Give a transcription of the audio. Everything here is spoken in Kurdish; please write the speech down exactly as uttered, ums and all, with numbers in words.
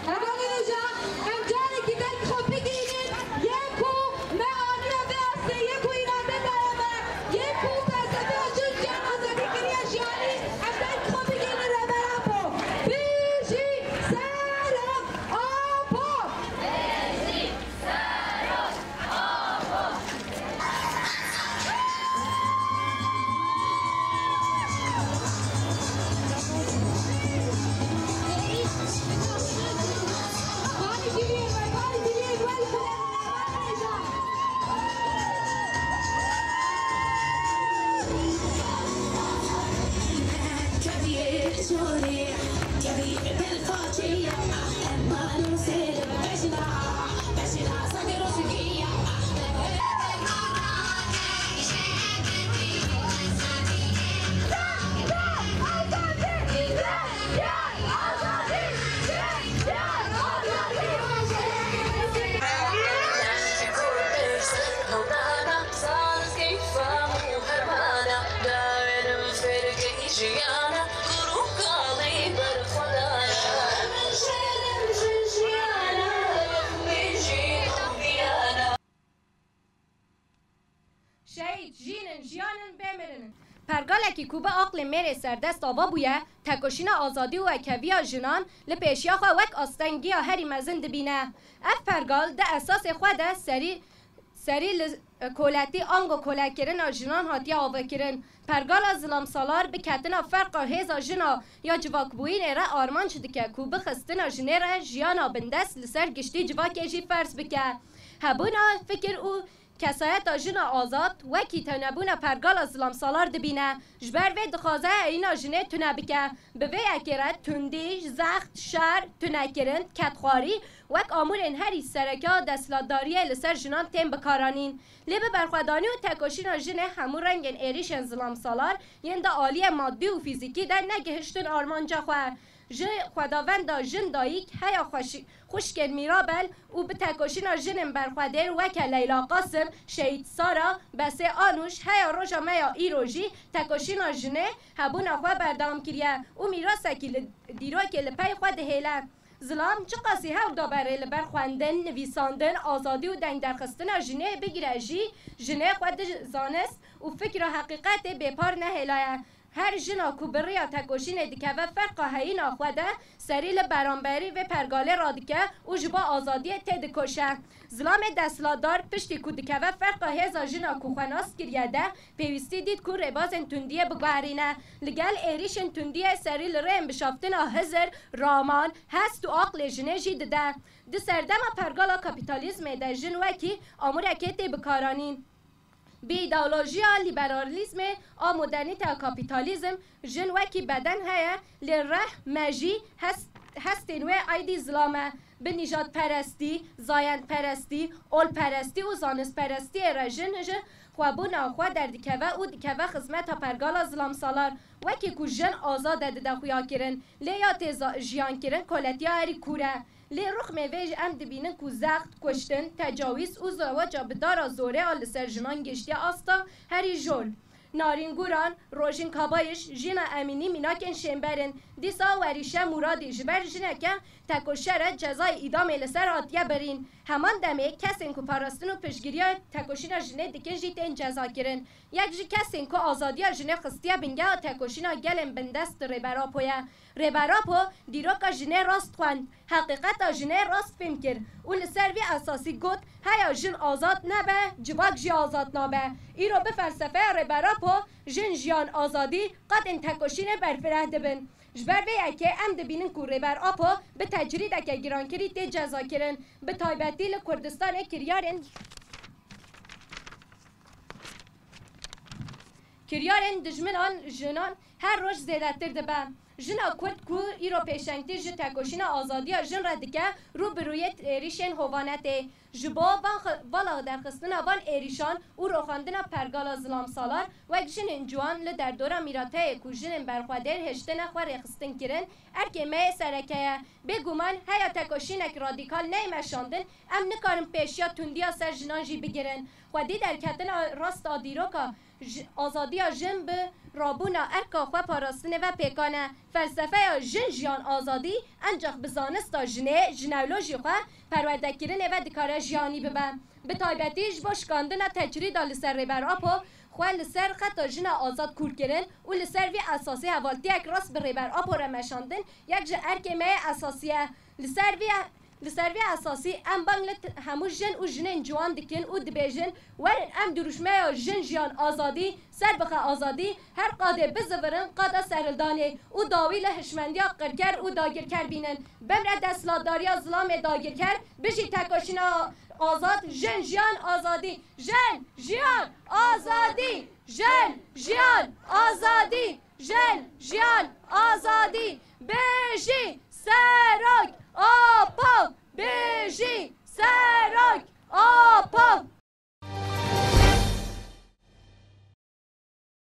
Hevalên hocam, em carekî din xwe bigihînin, yê ku me aniye vê astê, yê ku îrade daye me, yê ku felsefe jin, jiyan, azadî kiriye jiyanî, em deng xwe bigihînin Rêber Apo. Bijî Serok Apo! Şehîd, jîn in, jiyan in, bê mirin in. Pergalekî ku bi aqlê mêrê serdest ava bûye, tekoşîna azadî û wekheviya jinan li pêşiya xwe wek astengiya herî mezin dibîne. Ev pergal di esasê xwe de serî, serî li koletî ango kolekirina jinan hatiye avakirin. Pergala Zilam Salar bi ketina ferqa hêza jina ya civakbûyînê re armanc dike ku bi xistina jinê re jiyana bindest li ser giştî civakê jî ferz bike. Hebûna fikir û kesayeta jina azad wekî tewnebûna pergala Zilam Salar dibîne. Ji ber vê dixwaze heyîna jinê tune bike. Bi vê yekê re tundî, zext, şer, tunekirin, kedxwarî wek amûrên herî sereke a desthilatdariyê li ser jinan tên bikaranîn. Lê bi berxwedanî û tekoşîna jinê hemû rengên êrîşên Zilam Salar yên di aliyê madî û fîzîkî de negihiştin armanca xwe. Ji xwedavenda jin dayik heya xweşi-, xwişkên Mîrabel û bi tekoşîna jinên berxwedêr weke Leyla Qasim, Şehîd Sara, Besê Anûş heya roja me ya îro jî tekoşîna jinê hebûna xwe berdewam kiriye û mîrasekî li dîrokê li pey xwe dihêle. Zilam çiqasî hewl da berê li ber xwendin, nivîsandin, azadî û dengderxistina jinê bigire jî, jinê xwe di zanist û fikra heqîqetê bêpar nehêlaye. Her jina ku bi riya tekoşînê dikeve ferqa heyîna xwe de serî li beramberî vê pergalê radike û ji bo azadiyê têdikoşe. Zilamê desthilatdar piştî ku dikeve ferqa hêza jina ku xwe nas kiriye de pêwîstî dît ku rêbazên tundiyê biguherîne. Li gel êrîşên tundiyê serî li rêyên bişaftina hizir, raman, hest û aqlê jinê jî dide. Di serdema pergala kapîtalîzmê de jin wekî amûrekê tê bikaranîn. Bi îdeolojiya lîberalîzmê a modernîteya kapîtalîzm, jin wekî beden heye, lê reh, mejî, hest, hestên wê aîdî zilam e. Bi nîjadperestî, zayendperestî, olperestî û zanistperestiyê re jin ji xwebûna xwe derdikeve û dikeve xizmeta pergala Zilam Salar. Wekî ku jin azad e dide xuyakirin, lê ya tê za-, jiyankirin koletiya herî kûr e. Lê rixmê vê jî em dibînin ku zext, kuştin, tecawîz û zewaca bi dara zorê a li ser jinan gihiştiye asta herî jor. Narîn Guran, Rojîn Kabayîş, Jîna Emînî mînakên şênber in. Dîsa Werîşe Muradî ji ber jineke tekoşer e cezayê îdamê li ser hatiye birîn. Heman demê kesên ku parastin û piştgiriya tekoşîna jinê dikin jî tên cezakirin. Yek ji kesên ku azadiya jinê xistiye bingeha tekoşîna gelên bindest Rêber Apo ye. Rêber Apo dîroka jinê rast xwend, heqîqeta jinê rast fêm kir û li ser vî esasî got, heya jin azad nebe, civak jî azad nabe. Îro bi felsefeya Rêber Apo, jin, jiyan, azadî qadên tekoşînê berfireh dibin. Ji ber vê yekê em dibînin ku Rêber Apo bi tecrîdeke girankirî tê cezakirin, bi taybetî li Kurdistanê kiryarên, kiryarên dijminan jinan Her roj zêdetir dibe. Jina Kurd ku îro pêşengtî ji tekoşîna azadiya jin re dike, rû bi rûyê êrîşên hovane tê. Ji bo van xi-, vala derxistina van êrîşan û roxandina pergala zilamsalan, wek jinên ciwan li derdora mîrateyê ku jinên berxwedêr hiştine xwe rêxistin kirin, erkê me yê sereke ye. Bêguman heya tekoşînek radîkal neyê meşandin, em nikarin pêşiya tundiya ser jinan jî bigirin. Xwedî derketina rast a dîroka ji-, azadiya jin bi rabûna erka xwe parastinê ve pêkan e. Felsefeya jin, jiyan, azadî encax bi zanista jinê, jinewlo jî xwe perwerdekirinê ve dikare jiyanî bibe. Bi taybetî ji bo şikandina tecrîda li ser Rêber Apo, xwe li ser xeta jina azad kûr kirin û li ser vî esasî hevaltiyek rast bi Rêber Apo re meşandin, yek ji erkê me yê esasî ye. Li ser vî, li ser vî esasî em bang li t-, hemû jin û jinên ciwan dikin û dibêjin, werin em dirûşmeya jin, jiyan, azadî, ser bixe azadî, her qadê bizivirin qada serhildanê û dawî li hişmendiya qirker û dagirker bînin. Bimre desthilatdariya zilamê dagirker, bijî tekoşîna azad, jin, jiyan, azadî. Jin, jiyan, azadî! Jin, jiyan, azadî! Jin, jiyan, azadî! Bijî Serok Apo! Bijî Serok Apo!